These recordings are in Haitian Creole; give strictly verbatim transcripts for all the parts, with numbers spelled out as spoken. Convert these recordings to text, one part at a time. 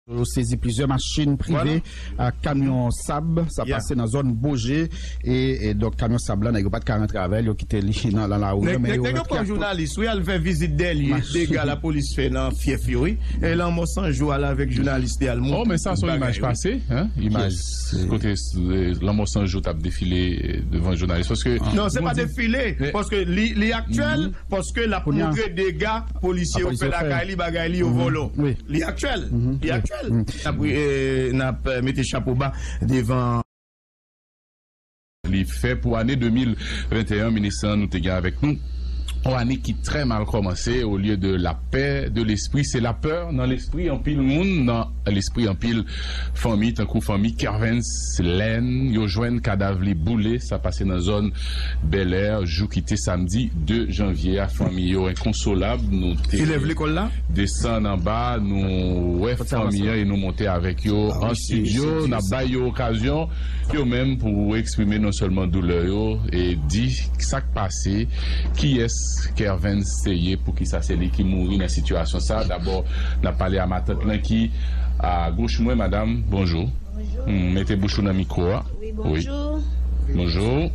Yo sezi plizyè machin prive ak kamyon sab, sa pase nan zòn Boje, e, e donk kamyon sab la, nèg yo pa t ka rantre avè l, yo kite li nan, nan lari a, men yo rantre ak tout. Jounalis, wi, al fè vizit dèlye dega lapolis fè nan fyèf yo, wi. E Lanmò San Jou, al avèk jounalis te al montre tout bagay, wi. Oh, men sa se yon imaj pase, hein? Imaj kote, eh, Lanmò San Jou t ap defile, eh, devan jounalis, paske... Non, se pa defile, paske li, li aktyèl, paske l ap montre dega polisye yo fè lakay li, bagay li yo vòlò. Li aktyèl. Li aktyèl. N ap, eh, n ap, eh, mete chapo ba devan. Li fè pou ane de mil venteyen, minis lan nou te gen avèk nou. Yon ane ki trè mal kòmanse, olye de lapè de lespri, se lapè nan lespri anpil moun, nan lespri anpil fanmi, tankou fanmi Kervens Lèn, yo jwenn kadav li boule, sa pase nan zòn Bèlè, jou ki te samdi de janvye a, fanmi yo enkonsolab, nou te desann anba, nou wè fanmi an e nou monte avèk yo an estidyo, n ap bay yo okazyon, yo menm, pou eksprime non sèlman doulè yo, e di sa k pase, kiyès Kervens te ye, poukisa se li ki mouri nan sitiyasyon sa. Dabò, n ap pale a matant lan ki a goch mwen, madam, bonjou. Bonjou. Hmm, mete bouch ou nan mikwo a. Wi, bonjou. Bonjou.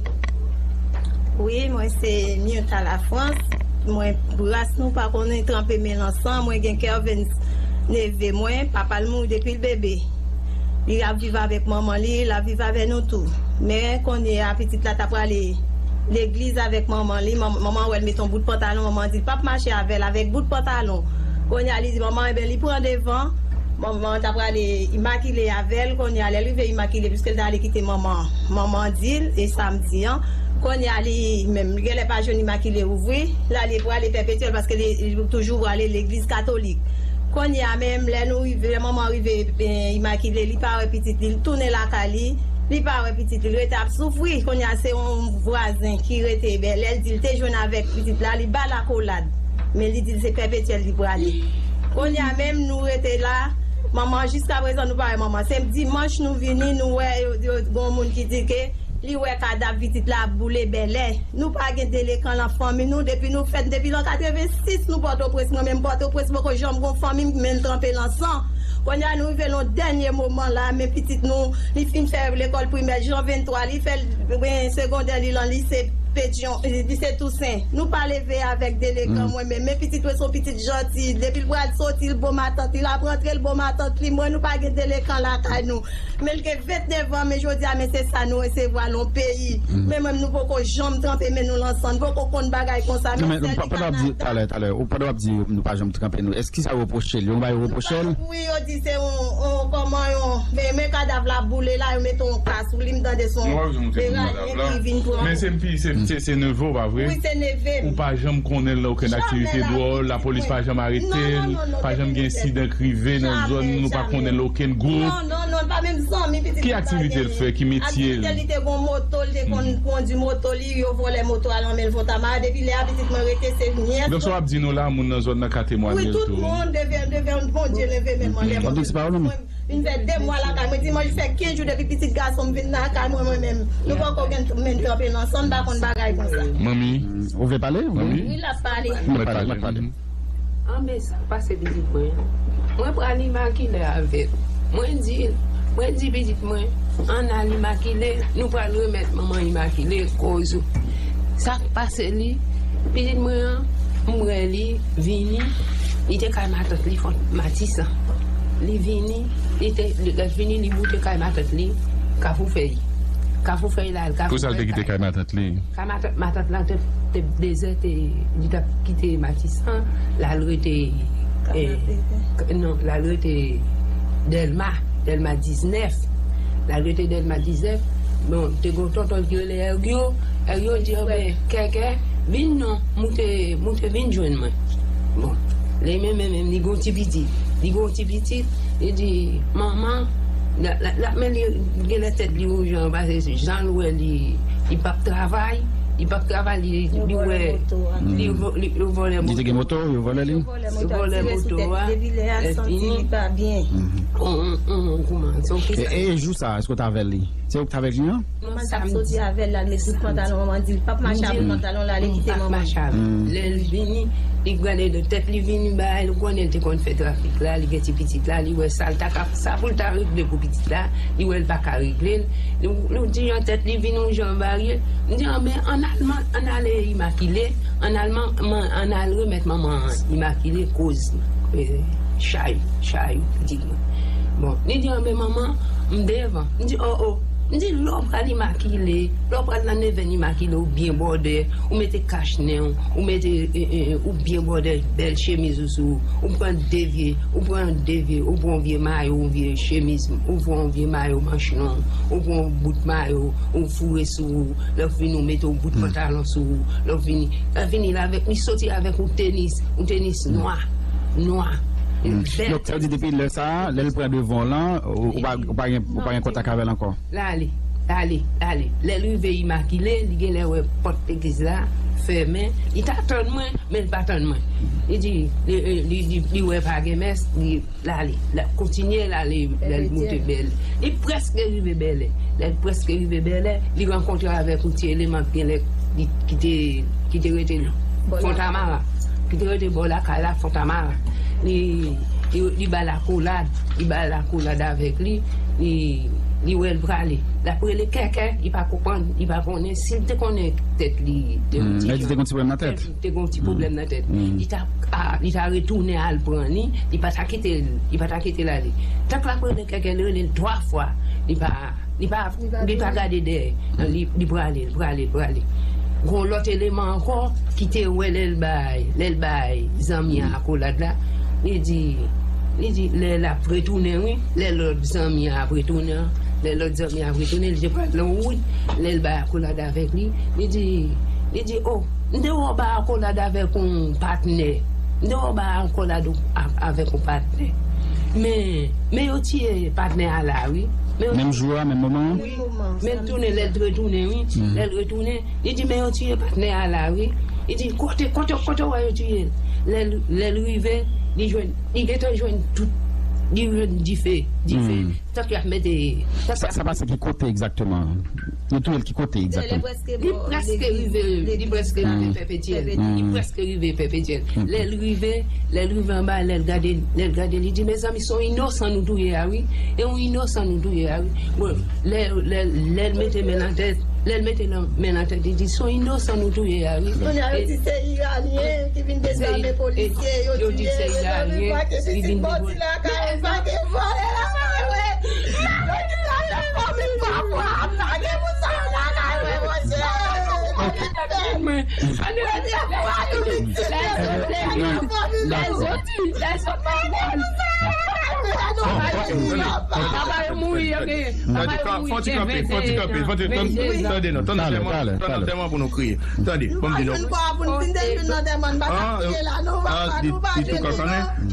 Wi, mwen se Mirtha Lafrance. Mwen, ras nou pa konnen tranpe men lan san. Mwen gen Kervens, neve mwen. Papa l mouri depi l bebe. Li ap viv avèk manman li, l ap viv avè nou tou. Men kounye a, pitit la ta prale legliz avèk manman li. Manm-, manman wè l met yon bout pantalon, manman di l p ap mache avè l avèk bout pantalon. Kounye a, li di manman, enben, li pran devan. Manman ta prale Imakile avè l. Kounye a, lè l rive Imakile, piske l ta ale kite manman, manman di l, e samdi an. Kounye a, li menm, li genlè pa jwenn Imakile ouvri. L ale prale Pèpetyèl paske li, li toujou prale legliz katolik. Kounye a menm, lè nou rive, lè manman rive, eh, Imakile, li pa wè pitit li, li tounen lakay li, li pa wè pitit li, li rete ap soufri. Kounye a, se yon vwazen ki rete Bèlè, l di l te jwenn avèk pitit la, li ba l akolad. Men li di l se Pèpetyèl li prale. Kounye a menm, nou rete la, manman, jiskaprezan, nou pa wè manman. Se dimanch nou vini, nou wè, yo, yo, gon moun ki di ke li wè kadav pitit la ap boule Bèlè. Nou pa gen delekan lan fanmi nou, depi nou fèt, depi lan katrevensis, nou Pòtoprens, mwen menm Pòtoprens, poko janm gon fanmi m, men l tranpe lan san. Kounye a, nou rive lan dènye moman la, men pitit nou, li fin fè lekòl primè Jan venntwa, li fè l, ben, segondè li lan lise Petyon, lise Tousen. Nou pa leve avèk delekan, mwen menm, men pitit mwen se yon pitit janti, depi l pral soti, l bo matant li, l ap rantre, l bo matant li, mwen, nou pa gen delekan lakay nou. Men l gen ventnèf an, men jodi a, men se sa nou resevwa lan peyi. Men mwen, nou poko janm tranpe men nou lan san, nou poko konn bagay konsa, men sèl li ka nada. Pandan w ap di, talè, talè, ou, pandan w ap di nou pa janm tranpe nou, èske sa yo repwoche l? Yo pa yo repwoche l? Wi, yo di se yon, yon, kòman yon, men, men kadav la boule la, yo mete yon kas sou li, m tande se yon Iranyen ki vin pran. Men se, se, se, se neve w, pa vre? Wi, se neve m. Ou pa janm konnen l nan okenn aktivite dwòl, lapolis pa janm arete l, pa janm gen ensidan k rive nan zòn, nou pa konnen l okenn gwoup. Non, non, non, l pa menm zanmi pitit la. Ki aktivite l fè, ki metye l? Aktivite li te gon moto, li te konn kondwi moto li, yo vòlè moto a lan men l Fontamara, depi lè a pitit mwen rete se nyès. Donk sa w ap di nou la, moun nan zòn nan ka temwanye l tou. Wi, tout moun, devè, devè Bondye leve men mwen lè mwen. Donk se pawòl ou menm? Vin fè de mwa lakay mwen, dimanch fè kenz jou depi pitit gason m vin lakay mwen, mwen menm. Nou poko gen men tranpe nan san, m pa konn bagay konsa. Manmi. Ou vle pale? Manmi? Wi, l ap pale. Mèt pale, mèt pale. Anben, sa k pase pitit mwen an? Mwen pral Imakile avè l. Mwen di l, mwen di pitit mwen, ann al Imakile, nou pral remèt manman Imakile koz ou. Sa k pase li, pitit mwen an, m wè li vini, li te kay matant li Fon-, Matisan. Li vini, li te, lè l vini, li moute kay matant li, Kafou Fèy. Kafou Fèy la, Kafou Fèy. Pou sa l te kite kay matant li? Kay matant, matant la te, te dezète, li t ap kite Matisan, l al rete, eh, non, l al rete Dèlma, Dèlma diznèf. L al rete Dèlma diznèf. Bon, te gon tonton ki rele Èrgyo. Èrgyo di, anben, Kèkè, vin non, moute, moute vin jwenn mwen. Bon, li menm, menm, menm, li gon ti pitit. Li gon ti pitit, li di, manman, la, la, la, men li genlè tèt li wouje an, paske jan l wè li, li p ap travay, Li p ap travay, li, li wè. Li vo- li- yo vòlè moto. Li te gen moto, yo vòlè li? Yo vòlè moto a. Lè fini. On, on, on, on, kouman? Se yon... E, e jou sa, èske w t avè li? Se ou ki t avè Junior? Manman t ap soti avè l, l al met tout pantalon, manman di l p ap mache avè pantalon la, li kite manman. Lè l vini, li gade nan tèt li vini bay, ou konnen l te konn fè trafik la, li gen ti pitit la, li wè sa l ta ka, sa pou l ta regle pou pitit la, li wè l pa ka regle l. Li, li di nan tèt li vin yon jan barye. M di, anben, ann al, ann ale Imakile, ann al, ann al remèt manman an Imakile koz, eh, chay, chay pitit mwen. Bon, li di, anben, manman, m devan. M di, o, o. M di, lè w pral Imakile, lè w pral nan nevèn Imakile, ou byen bwòdè, ou mete kach nen w, ou mete, eh, eh, eh, ou byen bwòdè, bèl chemiz ou sou ou, ou pran de vye, ou pran de vye, ou pran yon vye mayo, yon vye chemiz, ou pran yon vye mayo manch long, ou pran yon bout mayo, ou foure sou ou, lè w fini ou mete yon bout pantalon sou ou, lè w fini, lè w fini la avèk, li soti avèk yon tenis, yon tenis nwa, nwa, yon vèt. Donk, sa vle di depi lè sa a, lè l pran devan w lan, ou, ou pa, ou pa gen, ou pa gen kontak avè l ankò? L ale, l ale, l ale. Lè l rive Imakile, li genlè wè pòt legliz la fèmen. Li t ap tann mwen, men l pa tann mwen. Li di, li, li, li, li wè pa gen mès, li, l ale. L ap kontinye, l ale, lè l monte Bèlè. Li prèske rive Bèlè. Lè l prèske rive Bèlè, li rankontre avèk yon ti eleman ki genlè, li, ki te, ki te rete Fontamara. Ki te rete bò lakay la, Fontamara. Li, li, li ba l akolad, li ba l akolad avèk li, li, li wè l prale. L ap rele kèkè, li pa konprann, li pa konnen. Si l te konnen tèt li te yon ti jan, tèt li te gen yon ti pwoblèm nan tèt. Li ta, a, li ta retounen al pran li, li pa ta kite l, li pa ta kite l ale. Tank l ap rele kèkè, li rele l twa fwa, li pa, li pa, li pa gade dèyè. Li, li prale, li prale, li prale. Gon lòt eleman ankò ki te wè lè l bay, lè l bay zanmi an akolad la, li di, li di, lè l ap retounen, wi, lè lòt zanmi an ap retounen an, lè lòt zanmi an ap retounen, li te pral nan wout, lè l bay akolad avèk li, li di, li di, o, m te wè w bay akolad avèk yon patnè. M te wè w bay akolad a-, avèk yon patnè. Men, men yo tiye patnè a la, wi. Men yo... Menm jou a, menm moman an? Wi. Men l tounen, lè l retounen, wi. Lè l retounen, li di, men yo tiye patnè a la, wi. Li di, kote, kote, kote w wè yo tiye l? Lè l, lè l rive, li jwenn, li gentan jwenn tout, li jwenn dife, dife. Tank y ap mete, tank y ap... Sa, sa pase ki kote egzakteman? Yo touye l ki kote egzakteman? Li prèske rive, li prèske rive Pèpetyèl. Li prèske rive Pèpetyèl. Lè l rive, lè l rive anba, lè l gade, lè l gade, li di, mezanmi, se yon inosan nou touye a, wi. E yon inosan nou touye a, wi. Bon, lè, lè, lè l mete men nan tèt, lè l mete nan, men nan tèt, li di, se yon inosan nou touye a, wi. Kounye a, yo di se Iranyen ki vin dezame polisye, yo di se Iranyen ki vin dezame. Lakay mwen, pa gen vòlè lakay mwen. Yo di sa nan fanmi papa m, pa gen moun sa yo lakay mwen, monchè. Premye fwa nou viktim de vòlè nan fanmi nou. Lèzòt, lèzòt pa gen moun sa yo lakay mwen. Papa yo mouri, yo gen, papa yo mouri gen venteyen an. Tande, non, tande, tande, tande, tande pou nou kriye. Tande, ban m di nou.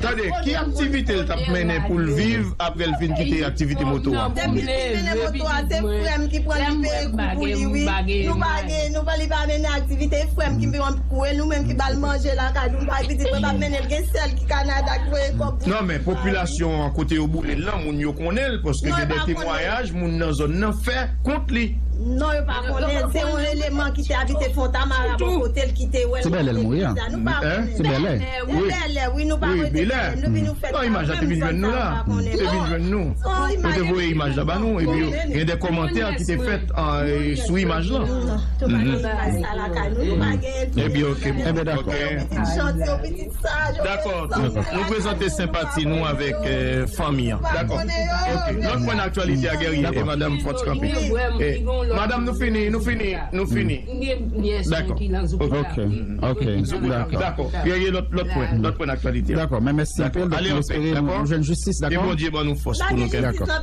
Tande, ki aktivite l t ap mennen pou l viv apre l fin kite aktivite moto a? Depi l fin mennen moto a, se frè m ki pran li peye kou pou li, wi. Nou pa gen, nou pa, li pa mennen aktivite, e frè m ki pran kou e nou menm ki ba l manje lakay nou, nou pa pitit mwen pa mennen l, gen sè l ki Kanada ki voye kòb pou li. Non, men popilasyon an kote yo boule l lan, moun yo konnen l, paske gen de temwayaj moun nan zòn nan fè kont li. Non, yo pa konnen l. Se yon eleman ki te abite Fontamara bò kote l ki te wè l. Se Bèlè l mouri a? Nou pa konnen. Se Bèlè? Se Bèlè, wi, nou pa rete Bèlè. Nou vin nou fè... Non, imaj la te vin jwenn nou la. Te vin jwenn nou. Yo te voye imaj la ba nou, epi gen de kòmantè ki te fèt sou imaj lan. Ebyen, ok. Ebyen, dakò. Dakò. Nou prezante senpati nou avèk, eh, fanmi an. Dakò. Ok. Lòt pwen nan aktyalite a, Guerrier e madanm Fòti Kanpe. Eh, madanm, nou fini, nou fini, nou fini. Dakò. Ok. Ok. Dakò. Guerrier, lòt, lòt pwen, lòt pwen nan aktyalite a. Dakò, men mèsi anpil. Donk, nou espere nou jwenn jistis, dakò? Ke Bondye ban nou fòs pou nou kenbe. Dakò. Nou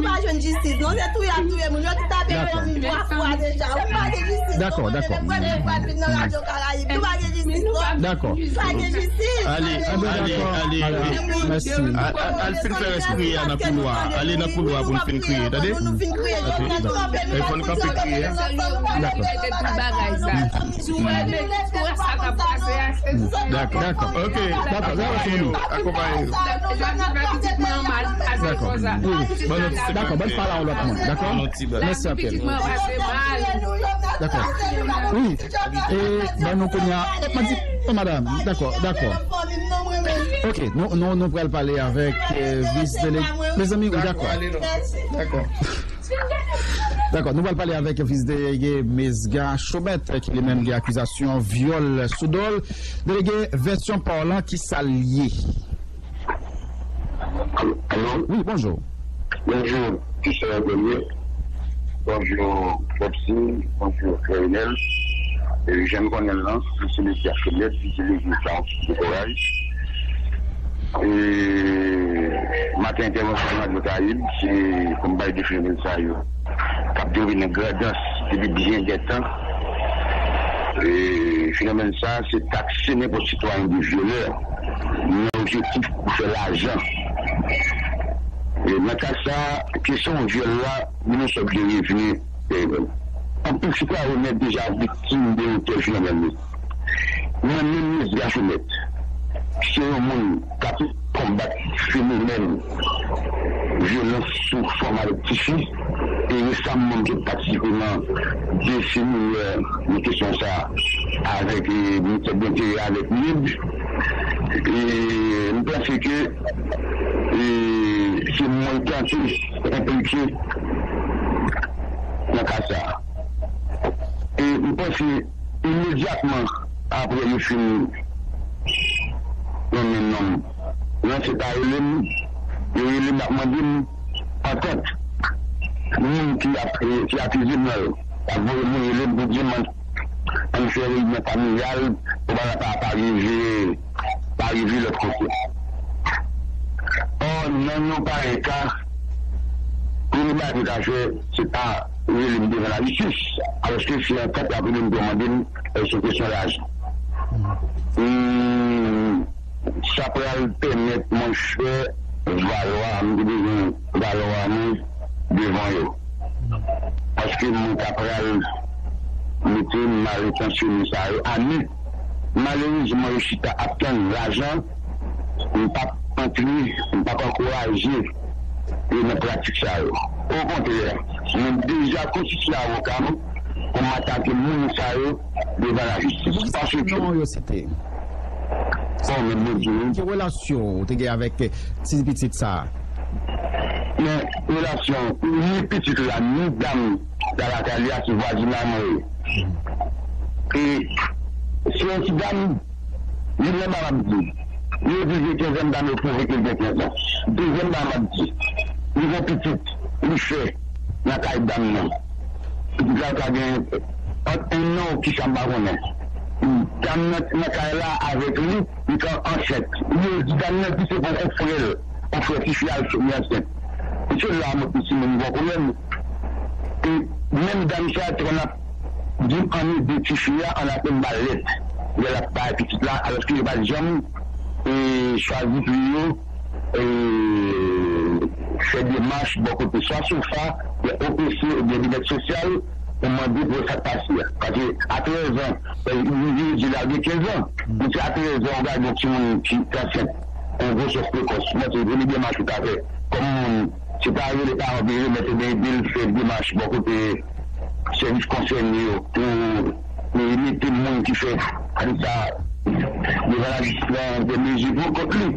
pa jwenn jistis, non, se touye ap touye moun. Yo ki tape fanmi twa fwa deja. Ou pa gen jistis, non, konnen se premye fwa l vin nan Radyo Karayib. Nou pa gen jistis, non. Dakò. Pa gen jistis. Ale, ale, ale, ale. Mèsi. Al, al, al fin fè rès kriye a nan koulwa. Ale nan koulwa pou n fin kriye, tande? Fin kriye, Jovenel kanpe, nou pa konn sa. Dakò. Dakò. Dakò. Ok. Dakò. Dakò. Dakò. Dakò. Ban nou ti bagay. Dakò. Ban pale a yon lòt moun. Dakò. Mèsi anpil. Dakò. Wi. E ban nou kounye a. E, madi, e, madanm. Dakò. Dakò. Ok. Nou, nou, nou pral pale avèk, eh, vis delege. Mezanmi, wi, dakò. Dakò. Dakò, nou pral pale avèk vis delege Mesga Chaumette, ki li menm gen akizasyon vyòl sou do l. Delege, vèsyon pa w lan, ki sa l ye? Alo? Wi, bonjou. Bonjou, Michel Antonio. Bonjou, Popsi. Bonjou, Ferdinand. E, jan nou konnen l lan, se Mesga Chaumette, ki se legliz la, de Koray. E, maten entèvansyon nan Radyo Karayib, se pou m bay de fenomèn sa yo k ap dewoule nan Grandans depi byen dè tan. E, fenomèn sa, se takse nenpòt sitwayen de vyolè nan objektif pou fè lajan. E, nan ka sa, kesyon vyòl la, li yon sòt de revni pèsonèl. Anpil sitwayen deja viktim de otè fenomèn yo. Mwen menm, Mesga Chaumette, se yon moun k ap konbat fenomèn vyolans sou fanm avèk tifi. E resaman, m te patisipe nan de seminè nan kesyon sa avèk, e, Ministè de Lenteryè avèk M I B. E m panse ke, e, se mwen ki tante enplike nan ka sa. E m panse imedyatman apre yo fin nonmen nonm lan, se pa rele m, yo rele m, y ap mande m antant. Moun ki ap, ki akize m lan yo, y ap voye moun rele m pou di m ann, ann fè reyinyon familyal pou bagay la pa, pa rive, pa rive lòt kote. Ò, nan yon parèy ka, premye bagay yo ta fè, se ta rele m devan lajistis, alòske se antant y ap rele m pou yo mande m, e, sou kesyon lajan. Hmm, sa pral pèmèt, monchè, valwa, m te bezwen valwa nou devan yo. Paske moun ta pral mete mal entansyone sa yo a nu. Malerezman, yo chita ap tann lajan, m p ap antre, m p ap ankouraje yo nan pratik sa yo. Okontrè, mwen deja konstitye avoka m pou m atake moun sa yo devan lajistis. Paske non, yo site. Bon, men Bondye, wi. Ki relasyon ou te gen avèk ti pitit sa a? Men, relasyon, ni pitit la, ni dam la lakay li a, se vwazinay mwen yo. E se yon ti dam, li gen ba m ap di. Li di l gen kenz an, dam yo pwouve ke l gen kenz an. Dezyèm ba m ap di, li gen pitit, li fè nan kay dam nan. Pitit la ka gen ant en an ou kisa m pa konnen. Dam nan nan kay la avèk li, li ka ansent. Li di dam nan di se pou yon frè l, yon frè tifi a l sot li ansent. Misye la mwen ti moun bon pwoblèm. E menm dam sa te konn ap di m ann ede tifi a, ann ap ba l lèt lè l ap bay pitit la, alòske yo pa t janm, e, chwazi pou yo, e, fè demach bò kote swa SOFA, oubyen O P C, oubyen Byenèt Sosyal, pou mande pou wè sa k pase a. Paske a trèz an, e, li rive di l al gen kenz an. Men se a trèz an, ou gade yon timoun ki ansent, yon gwosès prekòs. Bon, se premye demach ou ka fè. Kòm moun, se pa rele paran pou yo remèt oubyen ede l fè demach bò kote sèvis konsène yo pou, pou mete moun ki fè atak sa devan lajistis, pran de mezi pou kont li.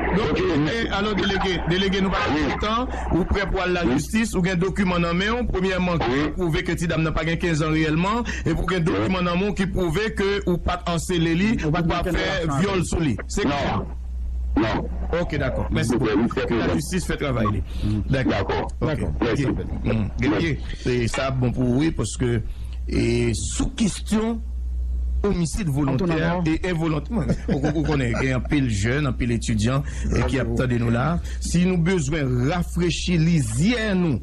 Donk, ok, e, alò, delege, delege, nou pa gen tan. Ou prè pou al lajistis, ou gen dokiman nan men w, premyèman, ki pwouve ke ti dam nan pa gen kenz an reyèlman, epi ou gen dokiman nan men w ki pwouve ke ou pa t ansele li, ou pa t fè vyòl sou li. Se klè? Non. Ok, dakò. Mèsi bokou. Ke lajistis fè travay li. Dakò. Dakò. Mèsi. Delege, e sa bon pou ou, wi, paske, e, sou kesyon omisid volontè e envolontè, ou, ou konnen, gen anpil jèn, anpil etidyan, e, ki ap tande nou la. Si nou bezwen rafrechi lizyè nou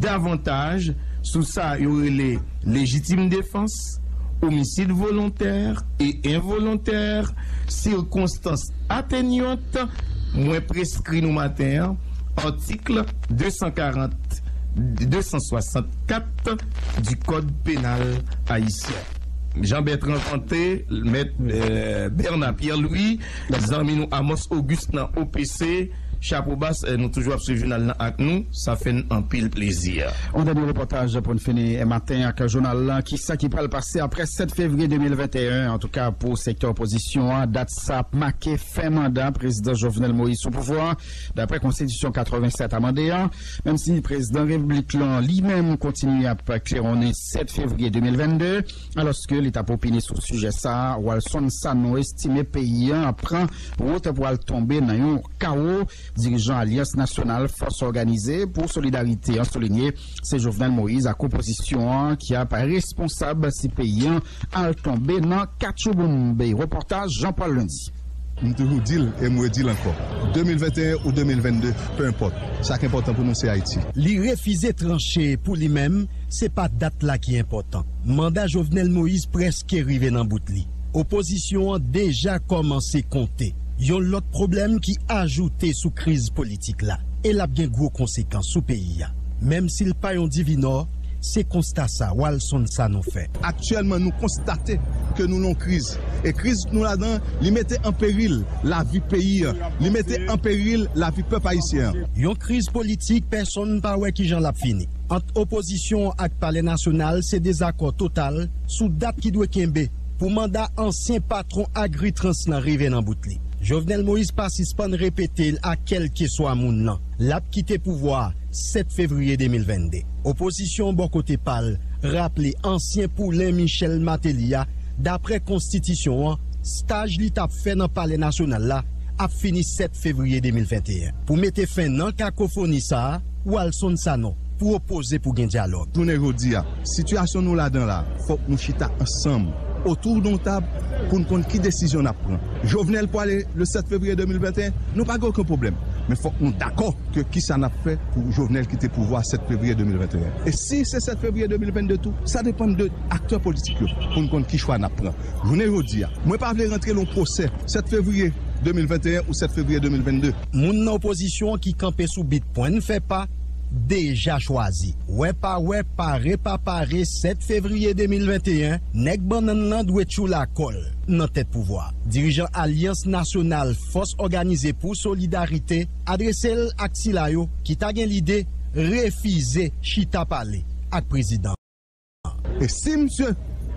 davantaj sou sa yo rele lejitim defans, omisid volontè e envolontè, sikonstans atenyant, mwen preskri nou maten an, atik de san karant deux cent soixante-quatre du Code pénal haïtien. Jean Bertrand Canté, Maître, euh, Bernard Pierre-Louis, zanmi nou Amos Auguste nan O P C, chapo bas, euh, nou toujou ap swiv jounal lan ak nou, sa fè n anpil plezi. Yon dènye repòtaj pou n fini maten ak jounal lan. Kisa ki pral pase apre sèt fevriye de mil venteyen? Antouka, pou sektè opozisyon an, dat sa ap make fen manda prezidan Jovenel Moïse sou pouvwa, daprè konstitisyon katrevennsèt amande an. Menm si prezidan repiblik lan li menm kontinye ap klewonnen sèt fevriye de mil vennde, alòske li t ap opine sou sijè sa a, Walson Sanon estime peyi an ap pran wout pou al tonbe nan yon kawo. Dirijan Alyans Nasyonal Fòs Òganize pou Solidarite an soulinye se Jovenel Moïse ak opozisyon an ki ap responsab si peyi an al tonbe nan katchouboumbe. Repòtaj Jean Paul Lundy. M toujou di l e m redi l ankò. De mil venteyen ou de mil vennde, pe enpòt. Sa k enpòtan pou nou, se Ayiti. Li refize tranche pou li menm, se pa dat la ki enpòtan. Manda Jovenel Moïse prèske rive nan bout li. Opozisyon an deja kòmanse konte. Yon lòt pwoblèm ki ajoute sou kriz politik la, e l ap gen gwo konsekans sou peyi a. Menm si l pa yon divinò, se konsta sa Walson Sanon fè. Aktyèlman, nou konstate ke nou nan yon kriz. E kriz nou ladan, li mete an peril lavi peyi an. Li mete an peril lavi pèp ayisyen an. Yon kriz politik, pèsonn pa wè kijan l ap fini. Ant opozisyon an ak Palè Nasyonal, se dezakò total sou dat ki dwe kenbe pou manda ansyen patwon Agritrans lan rive nan bout li. Jovenel Moïse pa sispann repete l a kèlkeswa moun lan, l ap kite pouvwa a sèt fevriye de mil vennde. Opozisyon an bò kote pa l raple ansyen poulen Michel Martelly a, daprè konstitisyon an, staj li t ap fè nan Palè Nasyonal la ap fini sèt fevriye de mil venteyen. Pou mete fen nan kakofoni sa a, Walson Sanon pwopoze pou gen dyalòg. Jounen jodi a, sitiyasyon nou ladan la, fòk nou chita ansanm otou yon tab pou n konn ki desizyon n ap pran. Jovenel pwale le sèt fevriye de mil venteyen, nou pa gen okenn pwoblèm. Men fòk nou dakò ke kisa n ap fè pou Jovenel kite pouvwa a sèt fevriye de mil venteyen. E si se sèt fevriye de mil vennde tou, sa depann de aktè politik yo pou n konn ki chwa n ap pran. Jounen jodi a, mwen pa vle rantre nan yon pwosè sèt fevriye de mil venteyen ou sèt fevriye de mil vennde. Moun nan opozisyon an ki kanpe sou bit pwen n fè pa deja chwazi. Wè pa wè, pare pa pare, sèt fevriye de mil venteyen, nèg bannann lan dwe tchoul a kò l nan tèt pouvwa a. Dirijan Alyans Nasyonal Fòs Òganize pou Solidarite adrese l ak sila yo ki ta gen lide refize chita pale ak prezidan. E si misye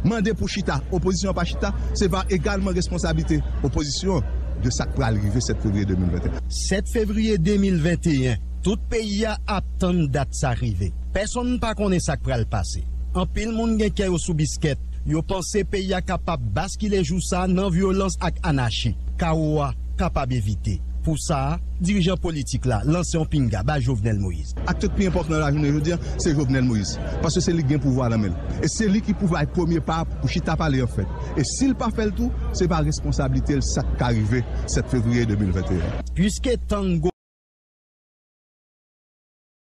mande pou chita, opozisyon an pa chita, se va egalman responsablite opozisyon an de sa k pral rive sèt fevriye de mil venteyen. Sèt fevriye de mil venteyen, tout peyi a ap tann dat sa rive. Pèsonn pa konnen sa k pral pase. Anpil moun gen kè yo sou biskèt, yo panse peyi a kapab baskile jou sa nan vyolans ak anachi. Kawo a kapab evite. Pou sa, dirijan politik la lanse yon pinga bay Jovenel Moïse. Aktè k pi enpòtan nan lajounen jodi a, se Jovenel Moïse. Paske se li k gen pouvwa nan men l. E se li ki pou bay premye pa pou chita pale an fèt. E si l pa fè l tou, se pa responsablite l sa k ka rive sèt fevriye de mil venteyen. Piske tango